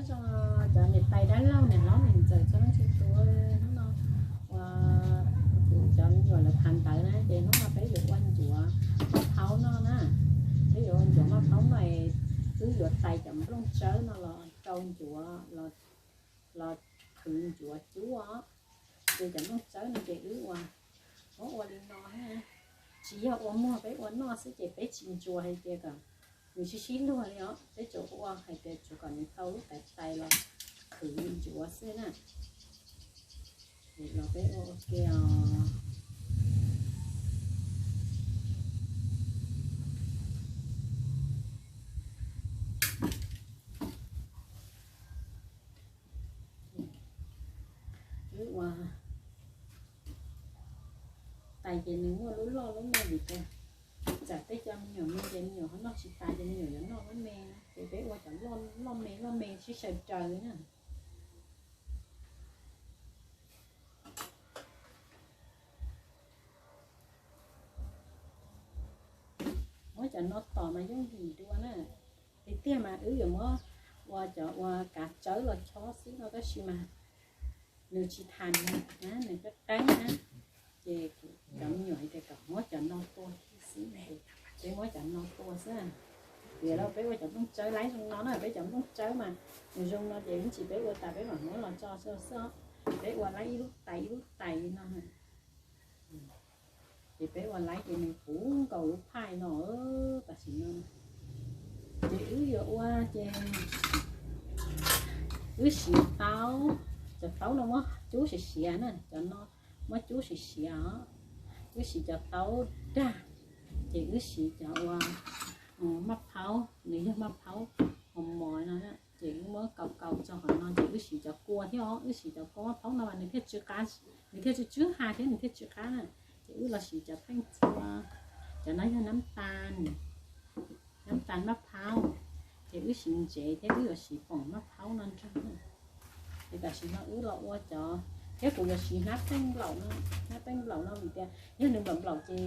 Cov niam tais dab laug niam hlob niam ntxawm txhua leej txhua tus, hnub no uas kuv cov me nyuam lawv tham ntawv na ces hnub no peb yuav ua ncuav maj phaub noj na. Peb yuav ua ncuav maj phaub noj, wb yuav tais cov nplooj tsawb no los rau ncuav, los qhwv ncuav cub os. Ces cov nplooj tsawb no ces wb ua, muab ua li no, tsis yog ua muag, peb ua noj xwb ces peb tsis ntsuas hais tias kom nws sib sib luag li os, peb tsuas ua hais tias tsuas kom nws tau lub tais tais los qhwv ncuav xwb na. Los peb ua ua ke os. Wb ua tais ces nws muaj lub loj lub me vim tias txawm tej cov me nyuam me ces me nyuam ho noj tsis tas ces me nyuam yuav noj lub me, ces peb ua cov loj me loj me sib xyaw raws li na. Muab cov no tom mas yooj yim dua na. Tiag tiag mas wb yuav muab ua cov ua kav tsawb los chob xwb no tab sis mas nws tsis tas na, nws qab qeeb na. Ces cov me nyuam hais tias kom muab cov no tua thiab xwb, ces peb muab cov no tua xwb. Tiam sis peb ua cov nplooj tsawb laib zoo no na, peb cov nplooj tsawb mas nws zoo no ces ib ntsis peb ua tas peb mam muab los tso xwb. Peb ua laib ib lub tais ib lub tais li no. Ces peb ua laib ces nws puv nkaus lub phaij no tam sim no. Ces wb yuav ua ces wb siv taub, cov taub no muab cub siav siav na, cov no muab cub siav siav os. Wb siv cov taub dag, ces wb siv cov ua maj phaub, nws yog maj phaub mos mos no, ces wb muab kaus kaus tso qhov no ces wb siv cov kua thiab os, wb siv cov kua maj phaub no mas nws thiaj tsw qab, nws thiaj tsw tsw ha thiab nws thiaj tsw qab na. Ces wb los siv cov pheej txhua, cov no yog nab tas, nab tas maj phaub, ces wb siv ntsev thiab wb yuav siv poom maj phaub no nrog. Ces tam sim no wb los ua cov, thiab kuv yuav siv hnab pheej nplaum no, hnab pheej nplaum no vim tias yog nws nplaum nplaum ces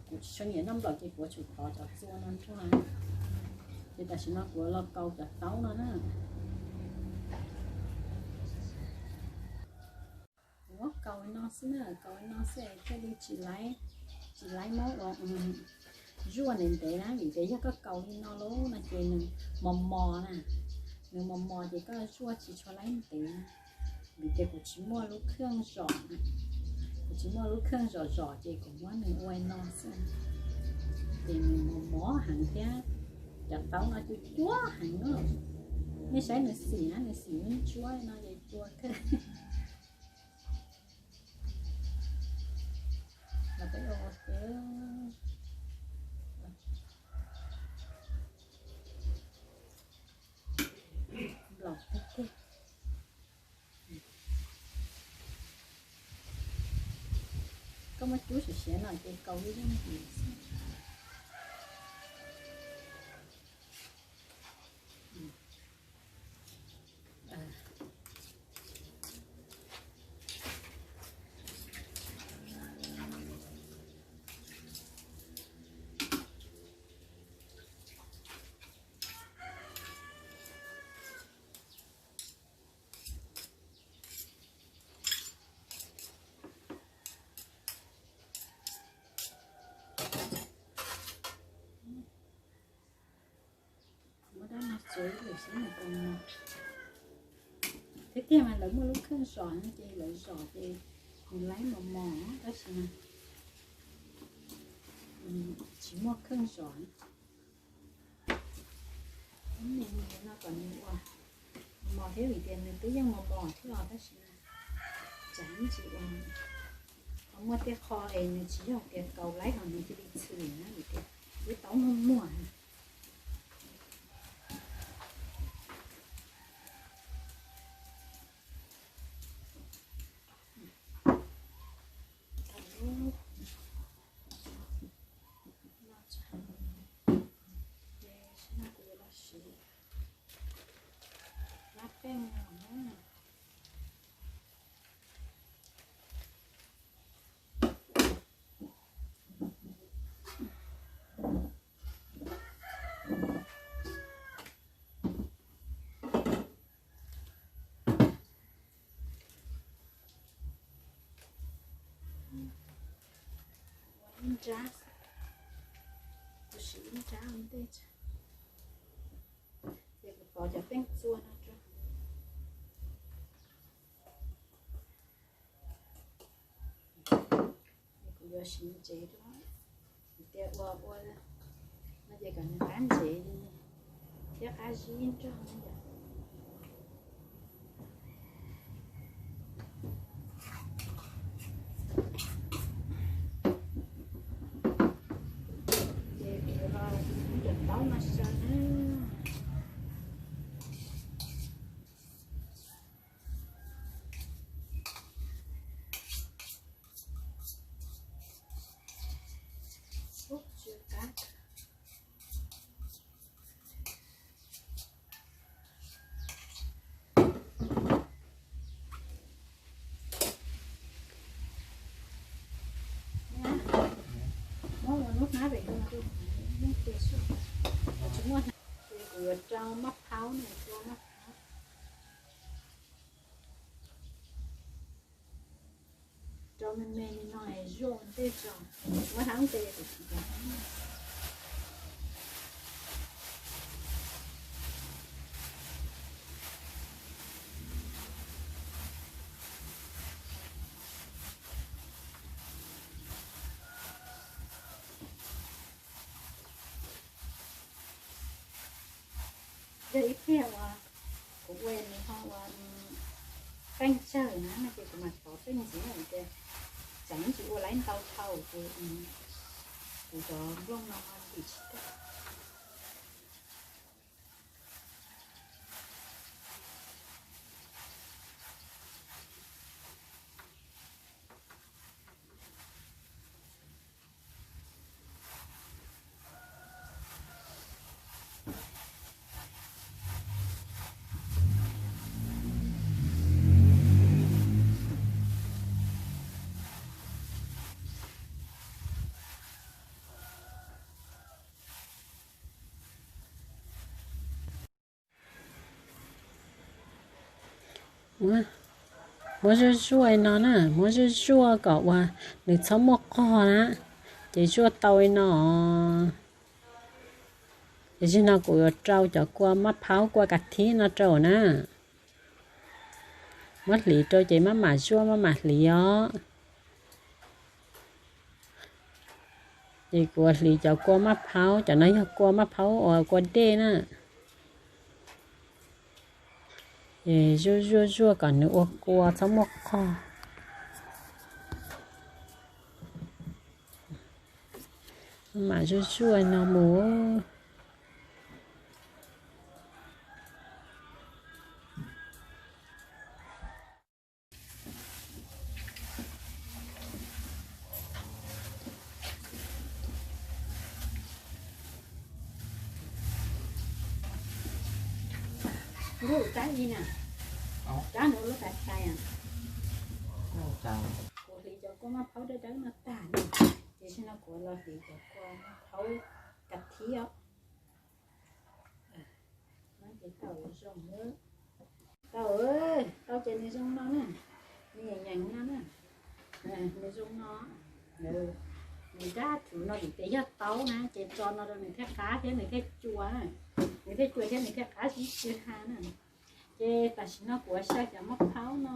kuv tsis tshua nyiam noj nplaum ces kuv yuav tsum thov cov txua no nrog. Ces tam sim no kuv los kaus cov taub no na. Kuv muab kaus no xwb na, kaus no xwb thiaj li tsis laib, tsis laib muab ua zuaj ntev ntev na, vim tias yog koj kaus li no lauj no ces nws mos mos na, nws mos mos ces koj zuaj tsis tshua laib ntev na. Vim tias kuv tsis muaj lub kheej zom, kuv tsis muaj lub kheej zom zom ces kuv muab nws ua no xwb, ces nws mos mos heev thiab. Cov taub no cua cua heev na, nej saib nws xim na, nws xim ntsuab no ces cua kawg. Los peb ua ua ke, nplaum tiag tiag. Koj muab cub siav siav no ces kaus li yooj yim xwb. Muab dab no txuav ib lwm xwb mas tau no. Thiab tiag mas lawv muaj lub kheej zom no ces lawv zom ces nws laib mos mos tab sis mas tsis muaj kheej zom. Ib me me no kom nws ua mos thiab vim tias nws twb yeej mos mos thiab los tab sis mas tsam ib ntsis ua ho muaj tej qho es nws tsis yog tias kaus laib ho nws cia li txhwm na vim tias twb tau muag muag. Rab, kuv siv ib rab ua ntej, ces kuv pov cov peej txua no rau. Kuv yuav siv ntsev rau, kuv tias ua ua no ces kom nws qab ntsev thiab qab zib nrog no yom. Ces kuv los cov taub no xyaw na. Muab lub hnab pem no rau, yeej cia xwb. Tsis muaj hnab, ces kuv yuav rau maj phaub na, rau maj phaub. Rau me me li no es zuaj ua ntej tso, muab hnab tes kuv tsis rau. Yog ib pliag uas kuv ua nws ho ua qeej tsawg na no ces kuv mam tov peej ntxiv na, tias tseem tsis ua laib ntau dhau ces kuv cov nplooj no ho ntim tsis tau. Muab zuaj zuaj no na, muab zuaj zuaj kom uas nws txhob muaj qog na, ces zuaj tau li no. Ces zaum no kuv yuav rau cov kua maj phaub kua kas thib no rau na. Muab hliv rau ces maj mam zuaj maj mam hliv os. Ces kuv hliv cov kua maj phaub, cov no yog kua maj phaub uas kua dej na. Zuaj zuaj zuaj kom nws ua kua txhob muaj qog. Maj mam zuaj zuaj no mus. Ntuj, rab ib na, rab nws ua lub tais tais. Kuv hliv cov kua maj phaub dawb dawb no tag na, ces zaum no kuv los hliv cov kua maj phaub kas thib os. Tau, tau ces nws zoo no na, nws yeem yeem no na, nws zoo no. Nws rab thuv no vim tias yog taub na ces tso no rau nws thiaj qab thiab nws thiaj cua, nws thiaj cua thiab nws thiaj qab sib tw ha na. Ces tam sim no kuv xyaw cov maj phaub no.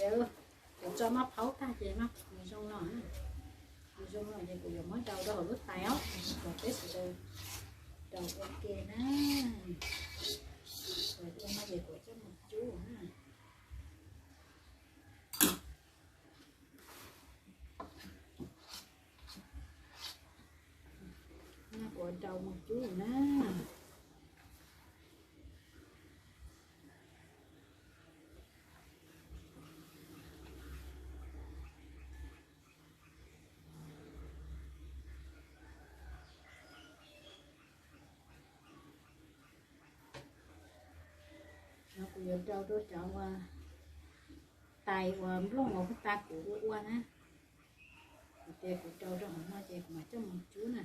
Kuv tso maj phaub tag ces maj nws zoo no, nws zoo no ces kuv yuav muab daus rau hauv lub tais os, kom peb sawv daws daus ua ke na. Ua no ces kuv coj mus cub na. No kuv daus mus cub na. No kuv yuav rau rau cov uas tais uas nplooj uas puag ta kuv ua ua na. Kuv tias kuv rau rau hauv no ces kuv mam coj mus cub na.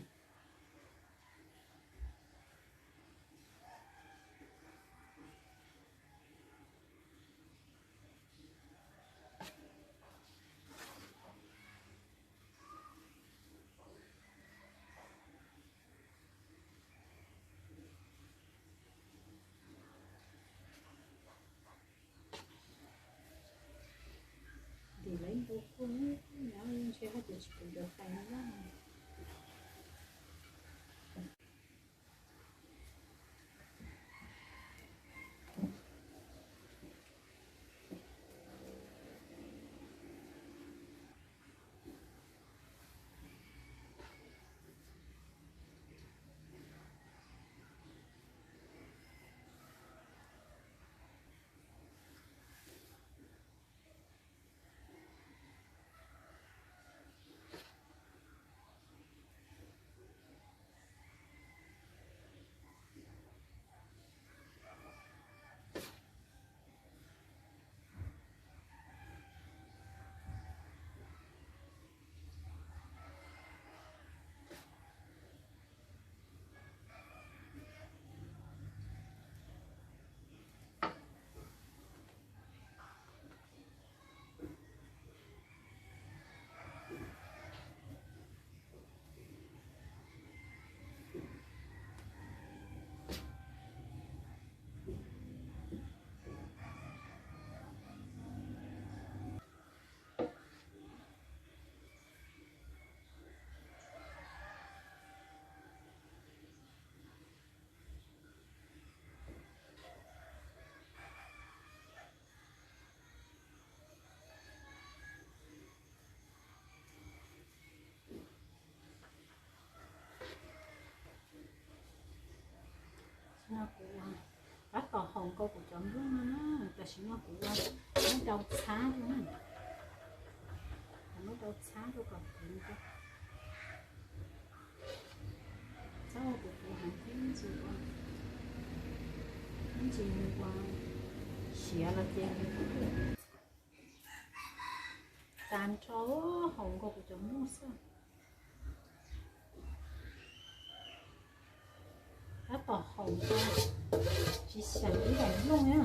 Ntim lawv ntu kuj nyob ntshe haj tias tsis pum ncaws qais no na. No kuv tab tom haus nkaus kuv cov nplooj no na, tam sim no kuv ua muab rau txhab rau na, kuv muab rau txhab rau kom kuv txhob ua kuv kuv heev thiab ib ntsis ua, ib ntsis nws ua siav los ces nws kuj tas nrho, haus nkaus kuv cov nplooj xwb. Tab tom haus nkaus, tsis xyaw ib daim nplooj na.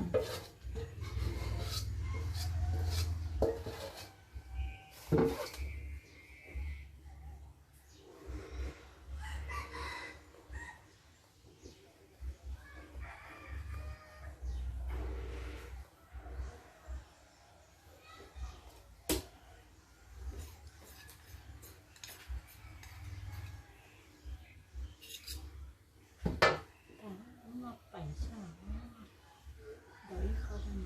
Lub no pais xwb, ntawm ib qho rau,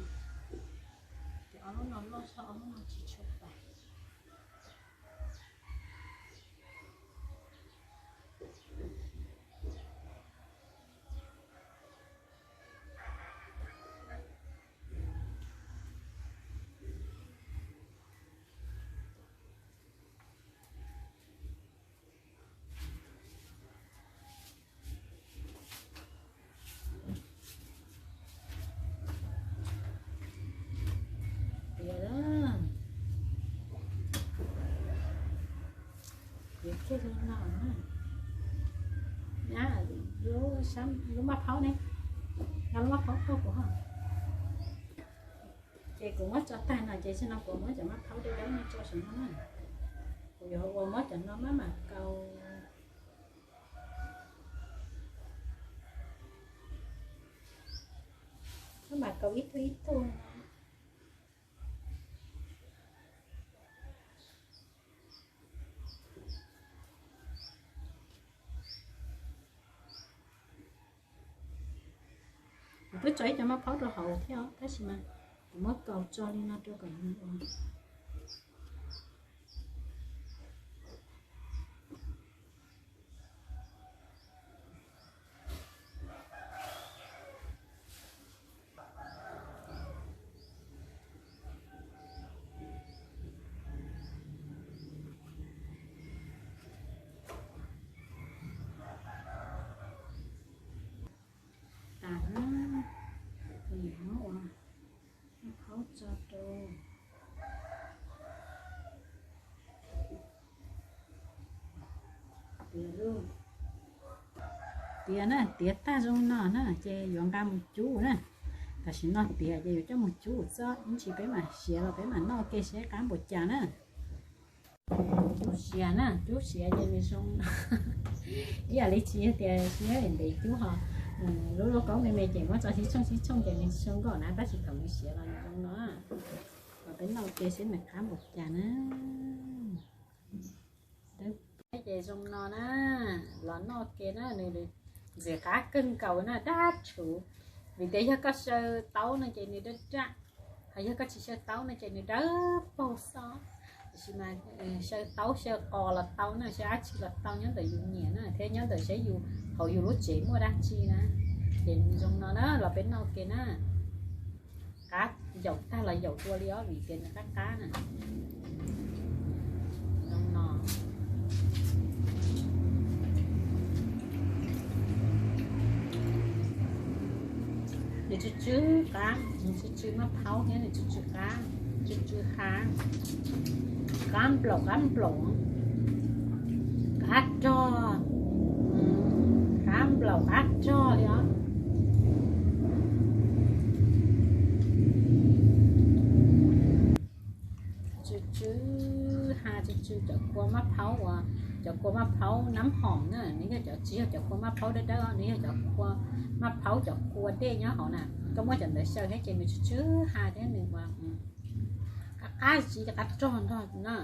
ces ob lub no loj xwb, ob lub no tsis tshua pais. Tias, tias kiag li no na. Nyab, lub, lub maj phaub ne, no lub maj phaub tuaj kuv ho. Ces kuv muab tso tag no ces tam sim no kuv muab cov maj phaub deb deb no tso saum no na. Kuv yuav ua muab cov no maj mam kaus, maj mam kaus ib tug ib tug no. Twb tso ib co maj phaub rau hauv thiab os, tab sis mas kuv muab kaus tso li no rau kom nws ua tas na. Nim no ua maj phaub tso rau. Tiav na, tiav tag zoo no na ces yuav nqa mus cub na. Tam sim no tiav ces yuav coj mus cub txob, ib ntsis peb mam siav los peb mam noj ke seb qab npaum cas na. Cub siav na, cub siav ces nws zoo no. Ib yam li tsis yog tias siab ntev cub ho, lub lauj kaub me me ces muab tso sib tshooj sib tshooj ces nws zoo nkauj na, tab sis thaum nws siav los nws zoo no. Los peb noj ke seb nws qab npaum cas na. Ces zoo no na, los noj ke na, nws ntxim qab kawg nkaus na, dab tshuv. Vim tias yog koj xyaw taub no ces nws daj daj, ho yog koj tsis xyaw taub no ces nws dawb paug xwb. Tiam sis mas xyaw taub xyaw qos los tau na, xyaw dab tsi los tau, nyob ntawm yus nyiam na, thiab nyob ntawm seb yus hauv yus lub tsev muaj dab tsi na. Ces zoo no na, los peb noj ke na. Qab yaum tag los yaum dua li os vim tias nws qab qab na. Zoo no. Nws tsw tsw qab, nws tsw tsw maj phaub thiab nws tsw tsw qab, tsw tsw ha, qab nplaum qab nplaum, qab rog, qab nplaum qab rog li os. Tsw tsw ha, tsw tsw cov kua maj phaub uas, cov kua maj phaub nab hoom na, nws yog cov, tsis yog cov kua maj phaub dawb dawb, nws yog cov kua maj phaub cov kua dej nyob hauv na. Koj muab cov ntawd xyaw thiab ces nws tsw tsw ha thiab nws ua qab qab tsis qab rog nrog na.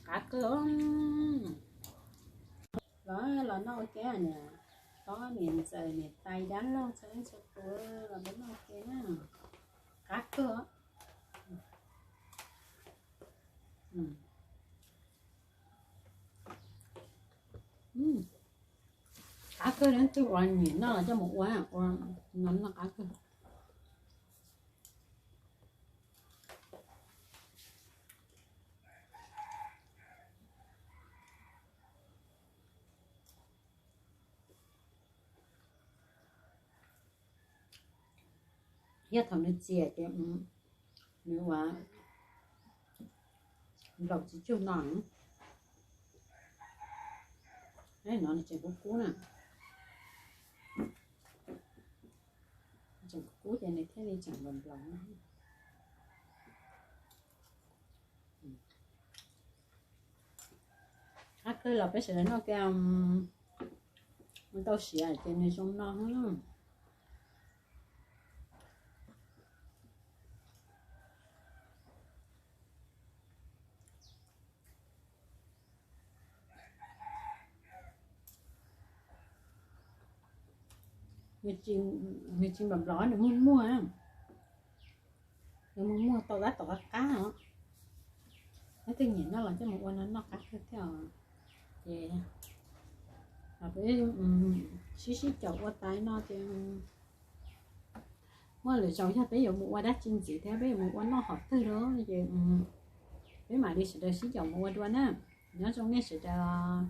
Qab kawg. Los, los noj ua ke niam tob niam ntxawm niam tais dab laug txhua leej txhua tus, los peb noj ua ke na. Qab kawg. Qab kawg, leej twg uas nyiam noj los coj mus ua, ua no noj qab kawg. Yog thaum nws txias ces nws ua nplaum tsis tsuag no. No nws tseem kub kub na, tseem kub kub ces nws thiaj li tseem nplaum nplaum no. Qab kawg, los peb sawv daws noj ke, mus tau siav ces nws zoo no. Nws tsis nplaum nplaum, nws muag muag, nws muag muag tau dab tom qab qab os. Leej twg nyiam noj los coj mus ua no noj qab kawg thiab os. Ces peb sib sib caum ua tais no ces muaj lwm zaus yog peb yuav mus ua dab tsi ntxiv thiab peb yuav mus ua noj hom twg los ces peb mam li sawv daws sib caum mus ua dua na. Nyob zoo nej sawv daws.